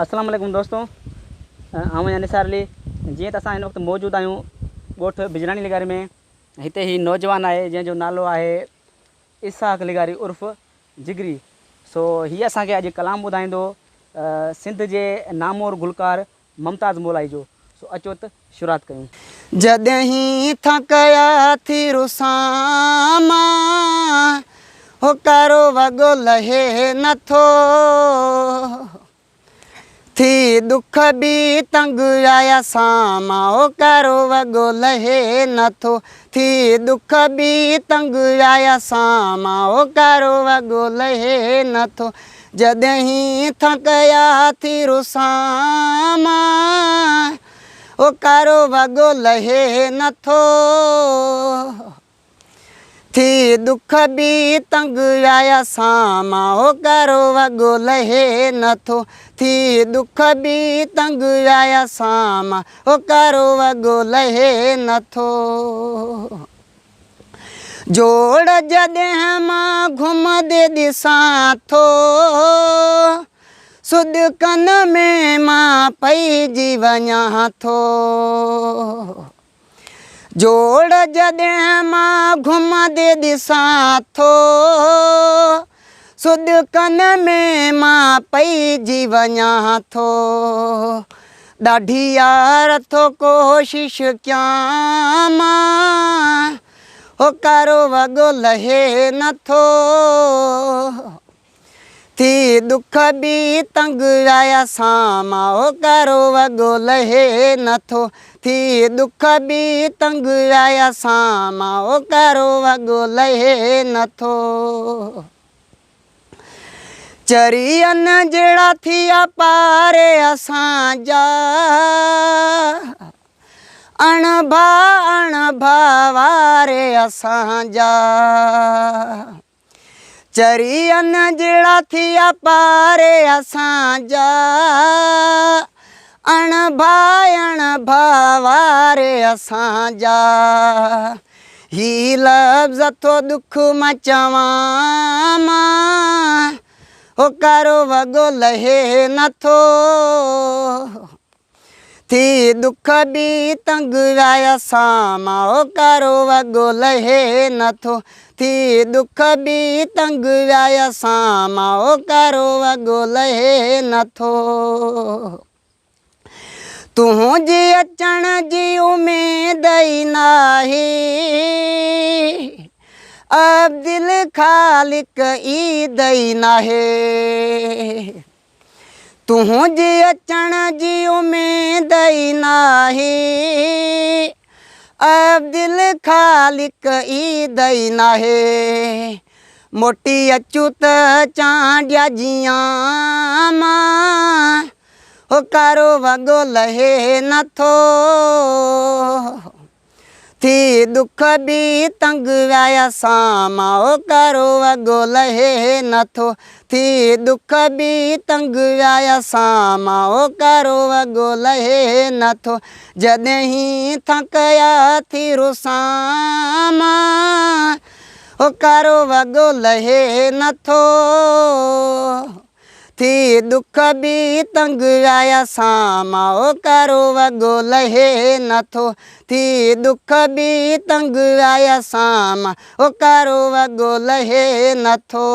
السلام عليڪم دوستو آئون آهيان نثار علي جيئن ته اسان هن وقت موجود آهيون ڳوٺ بجراڻي لغاري ۾ هتي هي نوجوان آهي جنهن جو نالو آهي اسحاق لغاري عرف جگري سو هي اسان کي اڄ ڪلام ٻڌائيندو سنڌ جي نامور گلڪار ممتاز مولائي جو سو اچو ته شروعات ڪيون. جڏهين ٿان ڪيا ٿي رساما، هو ڪارو وڳو لهي نه ٿو. ٿي ڏک به تنگ آيا ساما، هو ڪارو وڳو لهي نه ٿو. ٿي ڏک به تنگ آيا ساما، هو ڪارو وڳو لهي نه ٿو. جڏهين ٿان ڪيا ٿي رساما، او ڪارو وڳو لهي نه ٿو. ٿي ڏک به تنگ آيا ساما، او ڪارو وڳو لهي نه ٿو. ٿي ڏک به تنگ آيا ساما، او ڪارو وڳو لهي نه ٿو. جوڙ جڏهن مان گهمندي ڏسان ٿو، سڏڪن ۾ مان پئجي وڃان ٿو. جوڙ جڏهن مان گهمندي ڏسان ٿو، سڏڪن ۾ مان پئجي وڃان ٿو. ڏاڍي يار ٿو ڪوشش ڪيان مان، هو ڪارو وڳو لهي نه ٿو. ٿي ڏک به تنگ آيا ساما، هو ڪارو وڳو لهي نه ٿو. ٿي ڏک به تنگ آيا ساما، هو ڪارو وڳو لهي نه ٿو. چرين جهڙا ٿيا پاري اسان جا، اڻ ڀا اڻ ڀا واري اسان جا. چرين جهڙا ٿيا پاري اسان جا، اڻ ڀا اڻ ڀا واري اسان جا. هي لفظ ٿو ڏک مان چوان مان، هو ڪارو وڳو لهي نه ٿو. ٿي ڏک به تنگ آيا سامان، هو ڪارو وڳو لهي نه ٿو. ٿي ڏک به تنگ آيا سامان، هو ڪارو وڳو لهي نه ٿو. تنهنجي اچڻ جي اميد ئي ناهي، عبدالخالق عيد ئي ناهي. تنهنجي اچڻ جي اميد ئي ناهي، عبدالخالق عيد ئي ناهي. موٽي اچون ته چانڊيا جيان مان، هو ڪارو وڳو لهي نه ٿو. ٿي ڏک به تنگ آيا سامان، هو ڪارو وڳو لهي نه ٿو. ٿي ڏک به تنگ آيا سامان، هو ڪارو وڳو لهي نه ٿو. جڏهين ٿان ڪيا ٿي رسامان، هو ڪارو وڳو لهي نه ٿو. ٿي ڏک به تنگ آيا سامان، او ڪارو وڳو لهي نه ٿو. ٿي ڏک به تنگ آيا سامان، او ڪارو وڳو لهي نه ٿو.